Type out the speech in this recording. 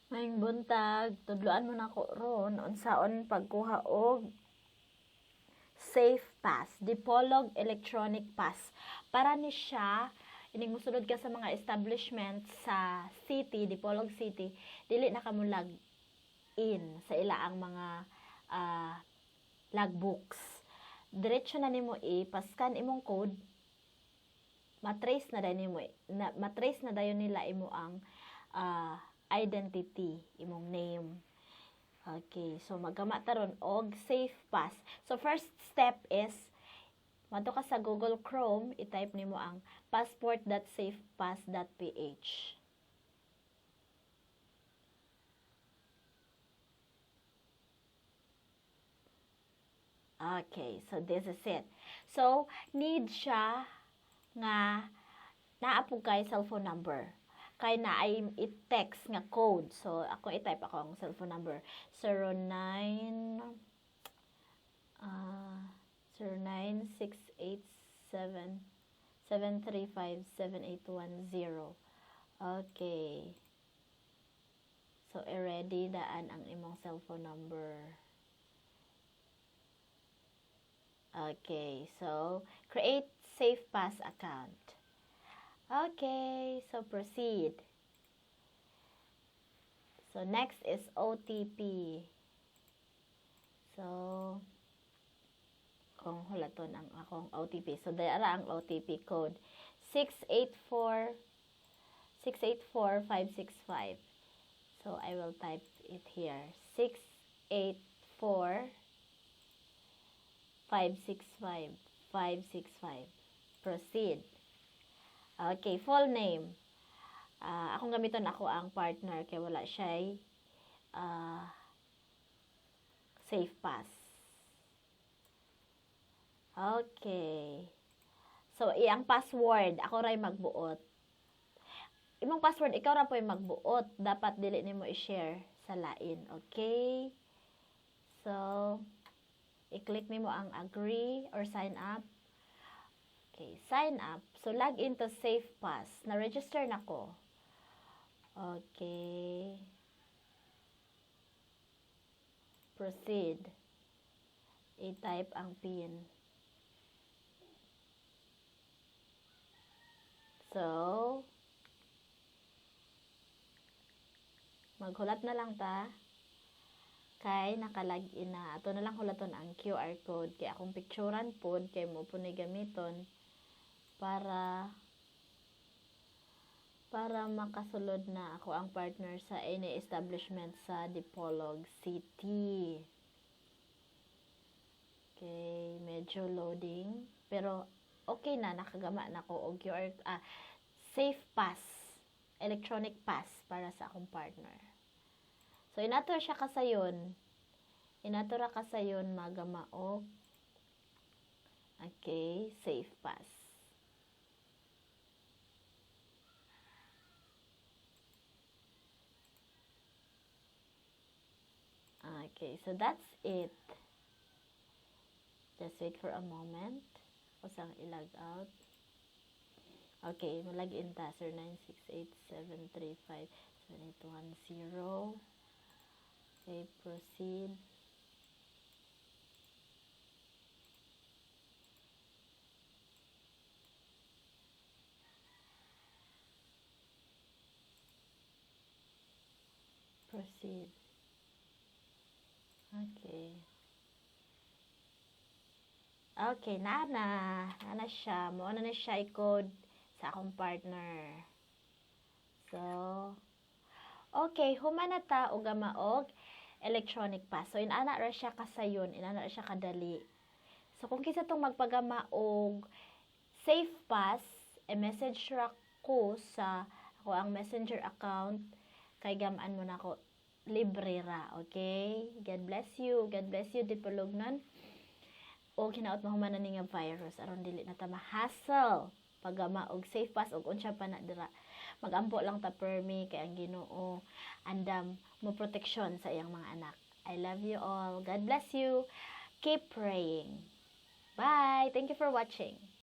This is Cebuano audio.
Maayong buntag, tudloan mo nako ron unsaon pagkuha og Safe Pass, Dipolog Electronic Pass. Para ni siya ining mosulod ka sa mga establishment sa city, Dipolog City, dili na ka mo log in sa ilaang mga logbooks. Diretso na nimo i-paskan imong code, matrace na dayon nimo na, matrace na dayon nila imo ang identity, imong name. Okay, so maggama ta ron og Safe Pass. So first step is moadto ka sa Google Chrome, i-type nimo ang passport.safepass.ph. Okay, so this is it. So, need siya nga naa pud kay cellphone number. Kay naay i-text nga code. So, ako i-type ako ang cellphone number. 09 09687 735 7810. Okay. So, i-ready daan ang imong cellphone number. Okay, so create Safe Pass account. Okay, so proceed. So next is OTP. So kung hulaton ang akong OTP. So dara ang OTP code 684 684565. So I will type it here. 684 565 565. Proceed. Okay, full name. Akong gamiton ako ang partner kay wala siya Safe Pass. Okay. So, iyang password, ako ray magbuot. Imong password, ikaw ra po'y magbuot. Dapat dili nimo i-share sa lain. Okay? So, i-click nimo ang agree or sign up. Okay, sign up. So, log into Safe Pass. Na-register na ko. Okay. Proceed. I-type ang PIN. So, maghulat na lang ta kay naka-login na. Ato na lang hulaton ang QR code kay akong picturean pod kay mo po ni gamiton para makasulod na ako ang partner sa any establishment sa Dipolog City. Okay, medyo loading pero okay na, nakagama na ko og QR Safe Pass, electronic pass para sa akong partner. So inato siya kasayon. Inato ra kasayon magama og, okay, Safe Pass. Okay, so that's it. Just wait for a moment. Usang i-log out. Okay, malog in ta. 0968-735-7810. Okay, proceed. Proceed. Okay. Okay, na na. Na na siya. Mao na na siya i-code sa akong partner. So, okay, human na ta og gama og electronic pass. So, inana ra siya kasayon, inana ra siya kadali. So, kung kinsa tong magpagama og Safe Pass, i-message ra ko sa ako ang Messenger account kay gamaan mo na ko, libre ra, okay? God bless you. God bless you, Dipolognon. O hinaot mahuman na ni nga virus aron dili na ta ma-hassle paggama og Safe Pass og unsa pa na dira. Magampo lang ta permi kay ang Ginoo andam mo proteksyon sa iyang mga anak. I love you all. God bless you. Keep praying. Bye. Thank you for watching.